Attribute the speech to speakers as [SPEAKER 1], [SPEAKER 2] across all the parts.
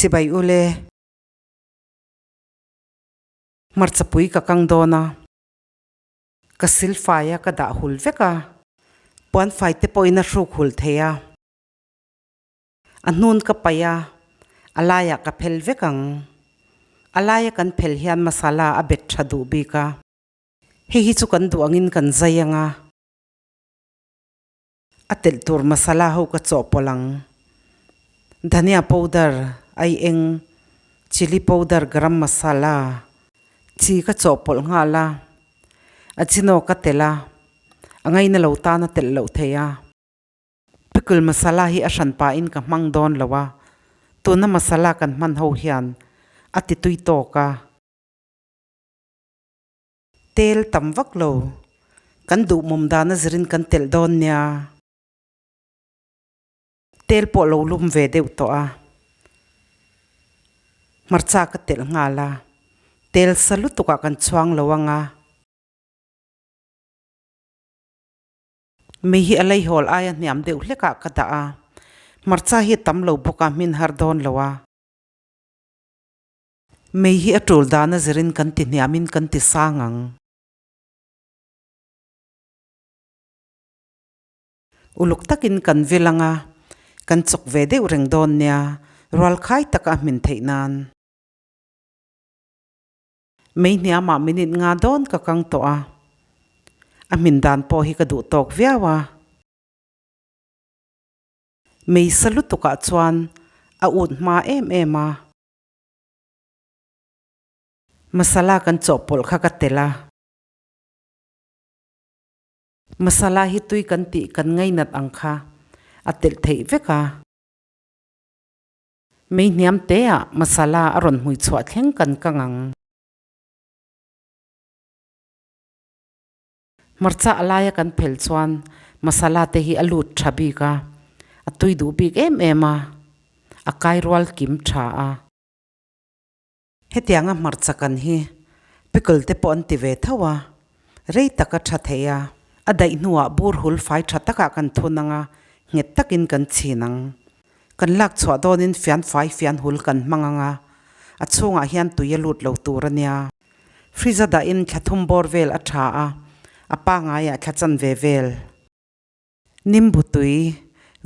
[SPEAKER 1] Chibai ule. Hmarcha pui ka kang dawn a. Ka sil fai a ka dah hul vek a. Puan fai te pawhin a hruk hul thei a. A hnun ka paih a, a laiah ka phel vek ang. A laia kan phel hian masala a bet tha duh bik a. Hei hi chu kan duh angin kan zai ang a. A telh tur masala ho ka chawhpawlh ang. Dhania powder, ai eng, chilli powder, garam masala chi ka chawhpawlh nghal a. Ajino ka telh a, a ngaina lo tan a telh loh thei a. Pickle masala hi a hran pahin ka hmang dawn lo a, tuna masala kan hman ho hian a ti tui tawk a. Tel tam vak lo. Kan duh mawm dan a zirin kan telh dawn nia. Tel pawh lo lum ve deuh tawh a. Hmarcha ka telh nghal a. Tel sa lutuk ah kan chhuang lo ang a. Mei hi a leihawl aia hniam deuh hlek ah ka dah a. Hmarcha hi a tam lo bawk a, hmin har dawn lo a. Mei hi a tul dan a zirin kan ti hniamin kan ti sang ang. Uluk takin kan vil ang a, kan chawk ve deuh reng dawn nia, rualkhai taka a hmin theih nan. Mei hniamah minute nga dawn ka kang tawh a, a hmin dan pawh hi ka duh tawk viau a. Mei sa lutukah chuan a ut hma em em a. Masala kan chawhpawlh kha ka telh a. Masala hi tui kan tih kan ngainat ang kha a telh theih vek a. Mei hniam te ah masala a rawn hmui chhuah thleng kan kang ang. Hmarcha a laia kan phel chuan masala te hi a lut tha bik a, a tui duh bik em em a, a kai rual kim tha a. Hetianga hmarcha kan hi pickle te pawh an ti ve tho a, rei tak a tha thei a, a daih hnuah bur hul fai tha takah kan thun ang a, nghet takin kan chhin ang. Kan lak chhuah dawnin fian fai fian hul kan hmang ang a, a chhungah hian tui a lut lo tur a nia. Fridge a dahin thla thum bawr vel a tha a, a pangaiah thla chanve vel. Nimbu tui,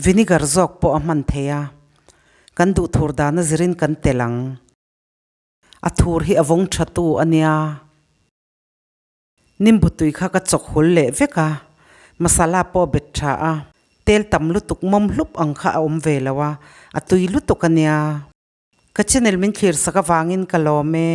[SPEAKER 1] vinegar zawk pawh a hman thei a, kan duh thur dana zirin kan tel ang. A thur hi a vawng tha tu a nia. Nimbu tui kha ka chawk hul leh vek a, masala pawh a bet tha a, tel tam lutuk mawm hlup ang kha a awm ve lo a, a tui lutuk a nia. Ka channel min thlir sak avangin ka lawm e.